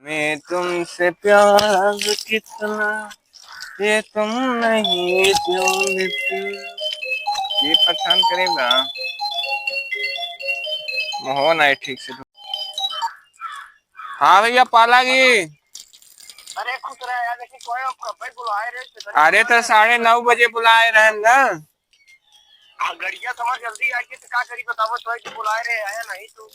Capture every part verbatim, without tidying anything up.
मैं तुमसे प्यार कितना, ये तुम नहीं जानते। ये परेशान करेगा। मोहन आए ठीक से। हाँ भैया, पाला जी। अरे खुश रहे यार, लेकिन कोई हम कब भाई बुलाए रहे, पता नहीं अरे, तो कहाँ साढ़े नौ बजे बुलाए रहे ना। हाँ, गड़िया तो हमार जल्दी आई, तो का करी बताओ, तो ऐसे बुलाए रहे, आया नहीं तू।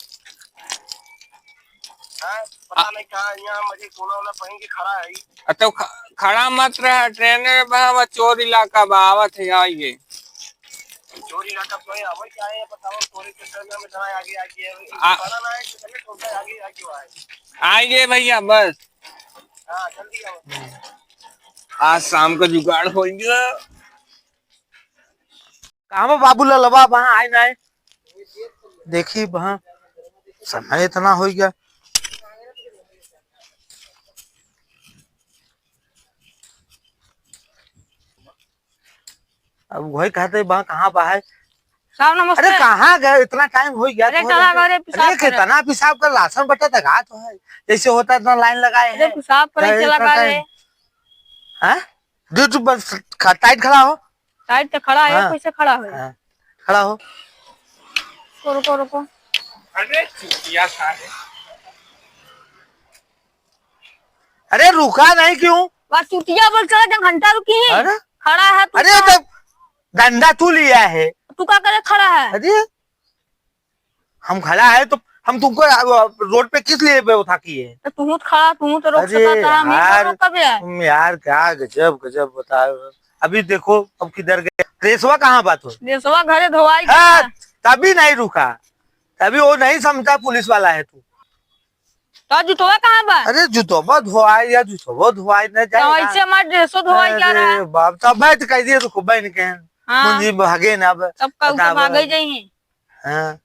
हाँ, पता आ- नहीं कहाँ, यहाँ मजे कोना वाला पहन के खड़ा है। आ, तो ख-, खड़ा मत रह, ट्रेन में बा, बा, चोर इलाका बा, आवत है, आइए। चोर इलाका तो है, आवत क्या है, बताओ, चोरी के चक्कर में इतना आगे, आगे है। आ- खड़ा ना है, तो चलिए, थोड़ा आगे, आगे हुआ है। आइए भैया, बस। हाँ, जल्दी आओ। आज शाम का जुगाड़ हो गया। कहाँ बा बाबू ललवा? वहाँ आए ना आए। देखी वहाँ समय इतना हो गया। अब वही कहते बा, कहाँ बा है? साहब नमस्ते। अरे कहाँ गए? इतना टाइम हो गया अरे तो चला गए रे, पेशाब अरे करे। कितना पेशाब कर, लासन बटा तक हाथ है, जैसे होता इतना लाइन लगाए अरे हैं। पेशाब करे तो चला इतना गए टाइम। रे। हाँ? ड्यूटी बस ख-, टाइट खड़ा हो। टाइट तो खड़ा है, हाँ। कैसे खड़ा हो? हाँ, खड़ा हो। रुको, रुको, रुको। अरे चुतिया सारे। अरे रुका नहीं क्यों? बस चुतिया बोल चला, जब घंटा रुकी ही। अरे? खड़ा है तू अरे का? तो डंडा तू लिया है। तू का करे खड़ा है? अरे हम खड़ा है तो हम तुमको, आ, आ, रोड पे किस लिए बे उठा किए? तो तू तो खड़ा, तू तो रोक अरे सकता था, हम ही यार, रोक कबे है? तुम यार क्या गजब, गजब बताओ। अभी देखो अब किधर गए। ड्रेसवा कहाँ बा तो? ड्रेसवा घरे धोवाई हाँ, गया। तभी नहीं रुका, तभी वो नहीं समझा पुलिस वाला है तू। तो जूतवा कहाँ बा? अरे जूतवा धोआई या जूतवा धोआई न तो जाएगा। ऐसे हमार ड्रेसो धोआई जा रहा अरे है। बाप, तब मैं तो कह दिए रुको बहन के। हाँ। मुंजी भागे ना अब। तब का बताओ। भागे जाइए। हाँ,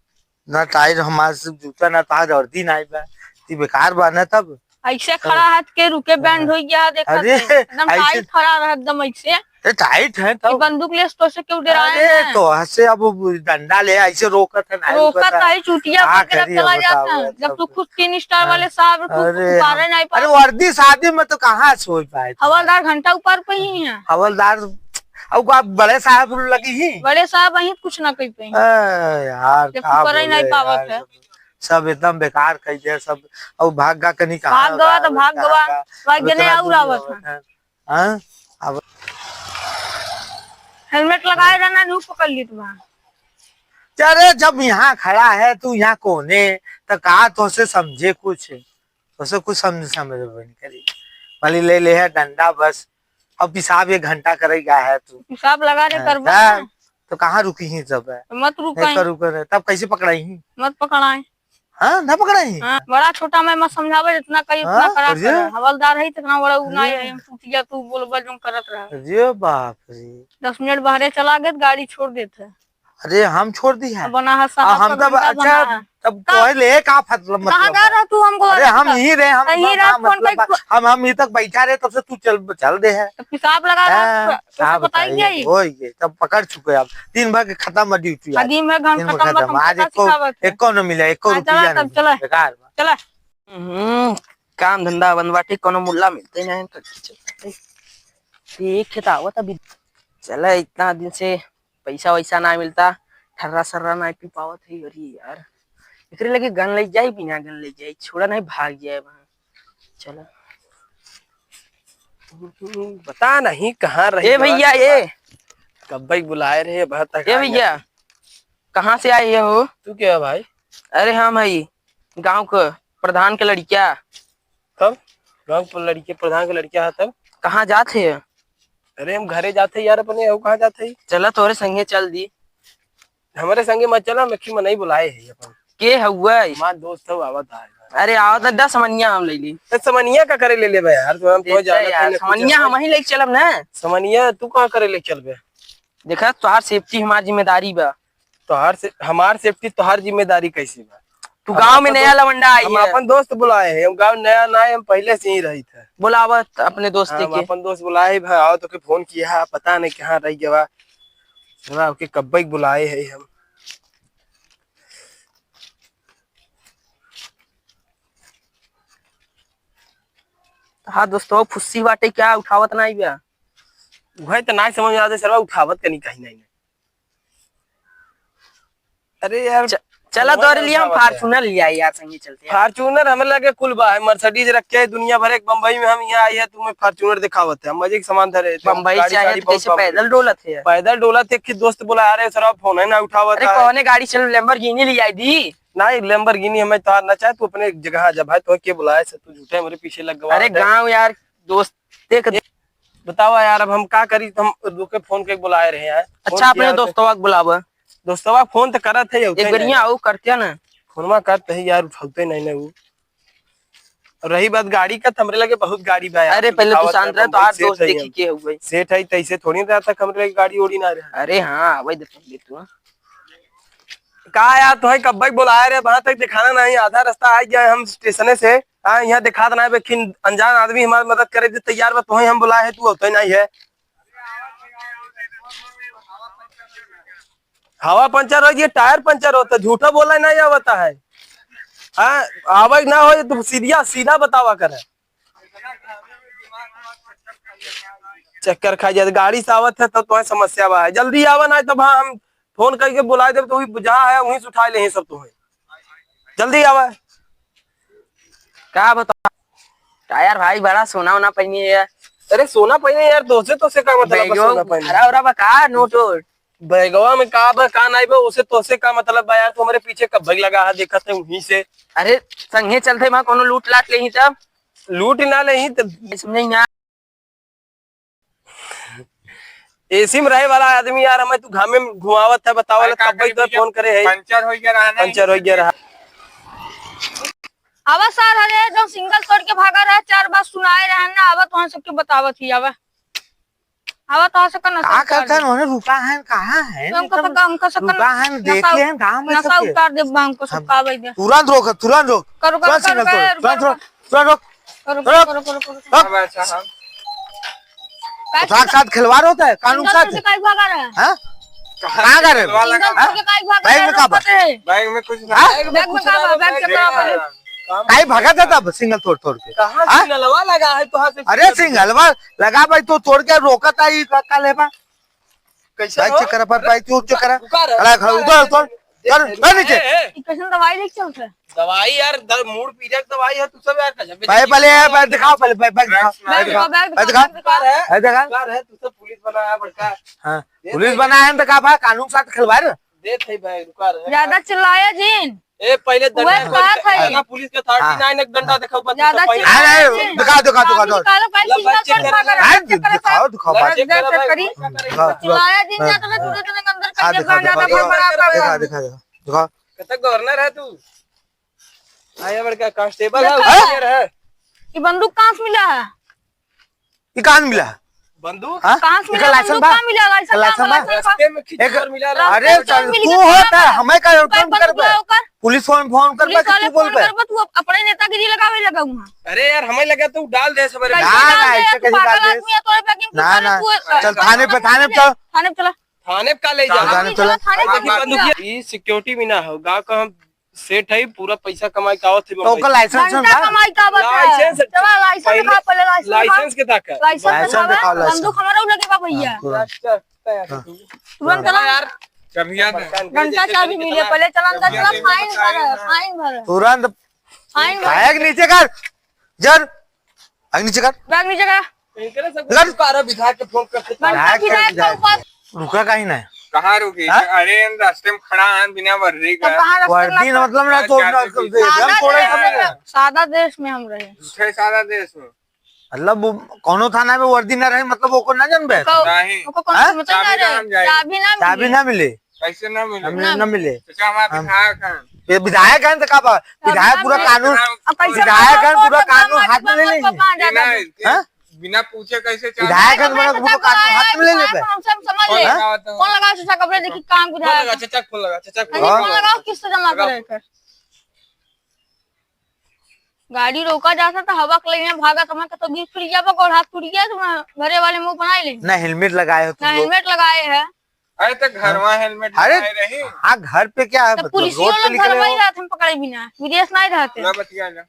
ना टाइट हमार से जूता ना तार और दिन आई बा, ती बेकार बा ना तब। ऐसे खड़ा हाथ के रुके बैंड हाँ। हो गया, देखा अरे, थे। एकदम ऐसे टाइट खड़ा रहा, एकदम ऐसे। ए, टाइट है कि तब। बंदूक ले तो से क्यों डराए अरे, हैं? तो हंसे अब वो डंडा ले ऐसे रोकत है, नहीं रोकत रुकत है। है, चुटिया का पकड़ के करिए, चला बताओ, जाता है। जब तब तू खुद तीन स्टार हाँ। वाले साहब, तू अरे, उतारे नहीं अरे, पाए। वर्दी शादी में तो कहाँ से हो पाए? हवलदार घंटा ऊपर पे ही है। हवलदार अब आप बड़े साहब लगी ही। बड़े साहब अहीं कुछ ना कह पाई। ए, यार, जब का करे बोले नहीं पावत यार, है। सब, सब एकदम बेकार कह दिया सब। अब भाग गा कनी कहाँ भाग गवा तो भाग गवा, भाग गने और आवत है। हाँ? अब हेलमेट लगाए रहना, नहीं पकड़ ली तुम्हारा। अरे, जब यहाँ खड़ा है तू यहाँ कोने, तो का तोसे समझे कुछ? तोसे कुछ समझ, समझ में नहीं करी। भले ले ले है डंडा बस, अब पेशाब एक घंटा करेगा है तू। पेशाब लगा दे हाँ, करबा हाँ, ना। तो कहाँ रुकी ही जब है? मत रुक नहीं कहीं। करू करे, तब कैसे पकड़ाई ही? मत पकड़ाए। हाँ, ना पकड़ाई ही? हाँ, बड़ा छोटा मैं मत समझावे, जितना कही उतना हाँ, करा अरे? करे। हवलदार है, इतना बड़ा उ ना अरे? है, हम टूटिया तू बोलबा जो करत रहा। अरे बाप रे। दस मिनट बाहरे चला गए, गाड़ी छोड़ देते। अरे हम छोड़ दी है। अब बना है आ, साहब हम का तब, घंटा अच्छा, बना है। तब तब कोई ले का फत-, मतलब कहाँ जा रहा तू हमको अरे लगा हम के? यहीं रहे, हम कहीं ना, रह, ना, फोन मतलब, पे हम, हम यहीं तक बैठा रहे, तब से तू चल, चल दे है। तो पेशाब लगा रहा हाँ, है, तो उसे साहब बताई बताइए, गई। होई गई, तब पकड़ चुके अब। दिन भर के खत्म है ड्यूटी आज। दिन भर खत्म दिन भर खत्म, बा, आज हमको एको, सिखावत है। एको न मिला, एको हाँ, रुपया चला, नहीं तब चला। मिला, बेकार बा। चला। हम्म, काम धंधा बंद बाटे, कोनो मुल्ला मिलते नहीं, तो चलते। ये खेत आवत अभी। चला, इतना दिन से पैसा वैसा ना मिलता, ठर्रा सर्रा ना पी पावत है। अरे यार, एकरे लगे गन ले जाई, बिना गन ले जाई, छोड़ा नहीं, भाग जाए वहाँ। चला। पता नहीं कहाँ रह ए गया भैया, था। ए। कब्बे बुलाए रहे, अब तक ए आ गया। भैया, कहाँ से आए हो? तू क्या है भाई? अरे हाँ भाई, गाँव के प्रधान के लड़किया। तब? गाँव के लड़के, प्रधान के लड़किया है तब? कहाँ जात है? अरे हम घरे जाते यार अपने, अउ कहाँ जाते ही? चला तोरे संगे चल दी। हमरे संगे मत चला, मक्खी मनई बुलाए है अपन। के हउआ? हमार दोस्त हउ, आवत है। अरे आवत है, दस समनिया हम ले ली। तो समनिया का करे ले लेबे यार, तो हम तो देते जानत यार, नहीं, समनिया कुछ हम ही लेके चलब ना। समनिया तू कहाँ करे लेके चलबे? देखा, तोहार safety हमार जिम्मेदारी बा। तोहार से, हमार safety तोहार जिम्मेदारी कैसे बा? तू हम गाँव में अपन नया दोस्त, लवंडा आई हम है। अपन दोस्त बुलाए हैं, हम गाँव नया ना आए, हम पहले से ही रही थे। बुलावत अपने दोस्त हाँ, हम के। अपन दोस्त बुलाए भाई, आओ तो के फोन किया है, पता नहीं कहाँ रह गया। चला, ओके कब्बे के बुलाए हैं हम। हाँ दोस्तवा, फुस्सी बाटे क्या, उठावत नाई बा? उहे त नाई समझ में आते सरवा, उठावत कनी कहीं नाई। अरे यार, च-, चला फोनवा दौड़ लिया, हम उठावत है। Fortuner लिया यार, संगे चलते हैं। Fortuner हमें लगे कुल बा है, Mercedes रखे है दुनिया भर एक, बम्बई में हम यहाँ आई है, तुम्हें Fortuner दिखावत है, हम मजे के सामान धरे थे, बम्बई गाड़ी, से आए गाड़ी हैं तो बहुत कैसे कम पैदल है। डोलत है? पैदल डोलत है कि दोस्त बुला रहे, सरवा फोन है ना उठावत अरे है। कौने गाड़ी चल, Lamborghini लिया दी? नहीं, Lamborghini हमें तार ना चाहे, तू अपने एक जगह आ जा भाई, तो के बुलाए से तू झूठे हमारे पीछे लग गवा अरे है। गाँव यार, दोस्त देख। बतावा यार, अब हम का करी, हम रुके फोन के बुलाए रहे हैं। अच्छा, फोन अपने किया तो दोस्तवा के बुलावा। दोस्तवा फोन तो करत है, एक उठे बढ़िया नहीं। आऊ करते ना। फोनवा करते है यार, उठाते नहीं ना वो। और रही बात गाड़ी का, तो हमरे लगे बहुत गाड़ी बा यार, अरे, पहले तू उठावत शांत है, रह, तो बम्बई आज सेठ दोस्त है देखी हम। के हुए। सेठ है, तैसे थोड़ी ना रहता, हमरे लगे गाड़ी ओड़ी ना रहे। अरे हाँ, वही दे पहले तू, हाँ। का यार, तोहे कब्बे के बोलाए रहे, वहां तक दिखाना नहीं, आधा रास्ता आ गया है हम स्टेशने से। हाँ, यहाँ दिखात ना है, लेकिन अनजान आदमी हमारी मदद करे के तैयार बा, तोहे हम बोलाए है, तू होते नहीं है। हवा पंचर हो गई, टायर पंचर होता, झूठा बोला नहीं आवता है। हाँ, आवे ना हो, तू सीधा, सीधा बतावा करे। चक्कर खा जात, गाड़ी से आवत है तो तोहे समस्या बा है। जल्दी आवा, ना तब हाँ हम फोन करके बुला देब, तो वही जहाँ है वहीं से उठा ले सब तोहे। जल्दी आवा। का बता, टायर भाई बड़ा सोना वोना पहनी है। अरे सोना पहने यार, तोसे, तोसे का मतलब बा बैगवा सोना पहने? भरा उरा बा का, नोट वोट? बैगवा में का बा का नहीं बा, उसे तोसे का मतलब बा यार, तू हमारे पीछे कब भाई लगा है, देखत है वहीं से। अरे संगे चलते वहाँ कोनो लूट लाट लेही तब। लूट ना लेही तब। समझे ना। एसी में रहे वाला आदमी यार, हमें तू घामे में घुमावत है, बतावल भाई, का कब्बे करी तो भैया? फोन करे है। पंचर हो गया रहा ना, पंचर हो गया रहा। आवा सर, अरे जो सिंगल तोड़ के भागा रहा, चार बात सुनाए रहे ना, आवा तो हम सबके बतावत ही, आवा। आवा तो से कन का करता है, उन्हें रुका है, कहाँ है? हमको सब, हमको सब रुका है, देख नशा, ले हैं, गाँव में नशा सबके। उतार दे, हमको सब हम का भाई दे। तुरंत रोक, तुरंत रोक। करो, करो, तुरंत सिंगल तोड़, करो, तुरंत करो। रोक, तुरंत रोक। करो, करो, करो, करो, करो। अब अच्छा, हाँ। का उठा के साथ खिलवाड़ होता है, कानून के साथ। तुझे काहे भागा रहा है? हाँ? कहाँ का रे? सिंगल तोड़ के काहे भागा रहा है? बैग में का बा? बैग में कुछ हाँ? बैग में का बा? बैग चेक करा पहले। काहे भागा था तब सिंगल तोड़ तोड़ के? कहाँ हाँ? सिंगलवा लगा है तो हाथ से अरे सिंगलवा लगा भाई, तो तोड़ के रोका था, ये का, का लेबा? कैसे बैग हो? चेक करा पर, बैग तू चेक करा। रुका रहे, खड़ा, खड़ा, रुका उधर, रहे। उधर। चल, चल नीचे। ए, ए। ये कैसन दवाई लेके चलत है? दवाई यार, दर-, मूड़ पीरिया के दवाई है, तू सब यार गजब भाई, पहले यार, भाई, दिखाओ, पहले, भाई, भाई, दिखाओ, बैग भाई, दिखाओ, दिखाओ। बैग दिखाओ। दिखाओ। दिखाओ। भाई, दिखाओ। दिखाओ। दिखाओ। हाँ, ये पुलिस देखो। बना है, तो का भाई, कानून के साथ खिलवाड़। देत है भाई, रुका रहे। ज्यादा चिल्लाया जिन। ए, पहले डंडा वह दिखाओ, बात है। पुलिस के हाँ। थर्टी नाइन एक डंडा दिखाओ, बच्चा ज्यादा सब पहले। चिल्लाया नहीं, नहीं, जिन। दिखाओ, दिखाओ, दिखाओ, दिखाओ। निकालो, पहले हाँ, सिंगल दिखाओ, तोड़ भाई, दिखाओ, दिखाओ, दिखाओ, भाई। दिखाओ, दिखाओ, दिखाओ। चिल्लाया जिन, हाँ। ज्यादा ना, दूसरे जने के अंदर हाँ, कैसे दिखाओ, भाग जाता है, दिखाओ, बड़ा दिखाओ, बड़ा। दिखाओ, दिखाओ, दिखाओ। कतक गवर्नर है तू? आया बड़का कांस्टेबल है, हैं? इंजीनियर है। ये बंदूक कहाँ से मिला है? ये कहाँ से मिला? बंदूक? हाँ? कहाँ से एकर मिला? लाइसेंस बंदूक बा? कहाँ मिला? लाइसेंस लाइसेंस कहाँ बा? बा? लाइसेंस कहाँ बा? रास्ते में खींच एक, कर मिला, अरे, रास्ते में चल, खींच तू कर होता है, मिला। हमें का ओकर फोन करबे? पुलिस वाला ओकर? पुलिस फोन, फोन करबे पुलिस कि वाले तू बोलबे? फोन करबे, तू अप-, अपने नेतागिरी लगावे लगा हुआ। अरे यार, हमें लगा तू डाल दे सब। कैसे ना, डाल ना, दे? ऐसे तू कैसे पागल डाल दे? आदमी है, तोरे पे यकीन ना, ना, तू, चल, थाने पे, थाने पे चल। थाने पे चला। थाने पे चल। थाने पे का ले जा? थाने पे चला, थाने पे बंदूक चला। ये सिक्योरिटी भी ना हो, गाँव का हम सेठ है, पूरा पैसा कमाई के आवत है तो बम्बई ओकर से। लाइसेंस घंटा बा? कमाई के आवत है। लाइसेंस चला, लाइसेंस पहले दिखा, पहले लाइसेंस दिखा। लाइसेंस के ताका? लाइसेंस लाइसेंस दिखा, दिखा, लाइसेंस। बंदूक हमारा लगे बा भैया। हाँ, पूरा। अच्छा, अच्छा, हाँ। तुरंत चला। यार, चाबी याद है? घंटा चाबी मिले, पहले चला अंदर, चला, फाइन भरा, फाइन भरा। तुरंत फाइन भरा। बैग नीचे कर, जर। बैग नीचे कर। बैग नीचे कर। इनकरे सब लड़। रुका रहा, विधायक के फोन करते। घंटा विधायक के ऊपर। रुका काहे ना? कहाँ रुकी? हाँ? अरे, इन रास्ते में खड़ा है, बिना वर्दी का। तो कहाँ रास्ते वर्दी में ना, मतलब ना, तो सादा ना, देश में। सादा देश में हम रहे। झूठे सादा देश में। मतलब, वो कौनो थाना में वर्दी ना रहे, मतलब, ओको ना जानबे? ओको, नहीं। ओको कौन हाँ? सी मतलब ना रहे? चाबी ना मिले। चाबी ना मिले। कैसे ना मिले? हमने ना मिले। चाचा, हमारे हम विधायक हैं। ये विधायक हैं तो का बा? विधायक पूरा कानून, अब कैसे विधायक हैं, पूरा कानून हाथ में ले लेंगे। ये ना, ये हाँ? बिना पूछे कैसे चाबी? विधायक हैं, तो पूरा कानून हाथ में ले लेबे। हमसे हम समझ ले। हाँ? फोन लगाओ चाचा, कपड़े देखी, कहाँ विधायक है? फोन लगा, चाचा, फोन लगा, चाचा, फोन लगा। फोन लगाओ, किस्त जमा करे कर। गाड़ी रोका जाता तो हवा के लगे भागा, तुम्हें तो बीच फिर जाबा, गोड़ हाथ टूट गया, तुम्हें घरे वाले मुंह बनाए ले। ना हेलमेट लगाए हो तुम ना लोग। हेलमेट लगाए है। अरे तो घरवा हेलमेट अरे, लगाए रही। हाँ, घर पे क्या है, तो मतलब, पुलिसियो रोड पे लोग निकले घरवा ही हो। रहते, हम पकड़े भी ना, विदेश नहीं रहते। पूरा बतिया जा।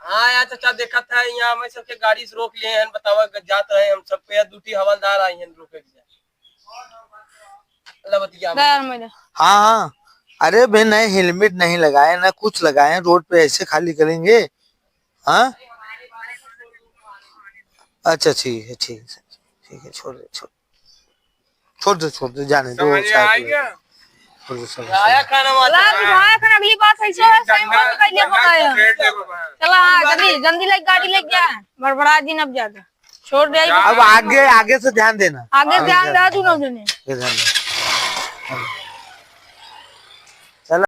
हाँ यार चाचा, देखत है यहाँ हमें सबके गाड़ी से रोक लिए हैं, बतावा जात रहे हम सब पे, यार दूठी हवलदार आई हैं रोके के। अल्लाह बतिया। हाँ, हाँ। अरे बे, नए हेलमेट नहीं लगाए, ना कुछ लगाए, रोड पे ऐसे खाली करेंगे? हाँ, अच्छा, ठीक है, ठीक है, ठीक है, छोड़ दे, छोड़, छोड़ दे, छोड़ दे, जाने दो, समझ में आ गया? छोड़ दे, समझ में। आया खाना वाला। चला, बुझाया खाना, अगली बार कैसे है, सही बात कैले बनाया। चला, हाँ, जल्दी, जल्दी लेके गाड़ी लेके जा, बड़बड़ा दिन अब ज्यादा। छोड़ दे। अब आगे, आगे से ध्यान देना। आगे ध्यान दे, दोनों जने। आगे ध्यान दे। चला।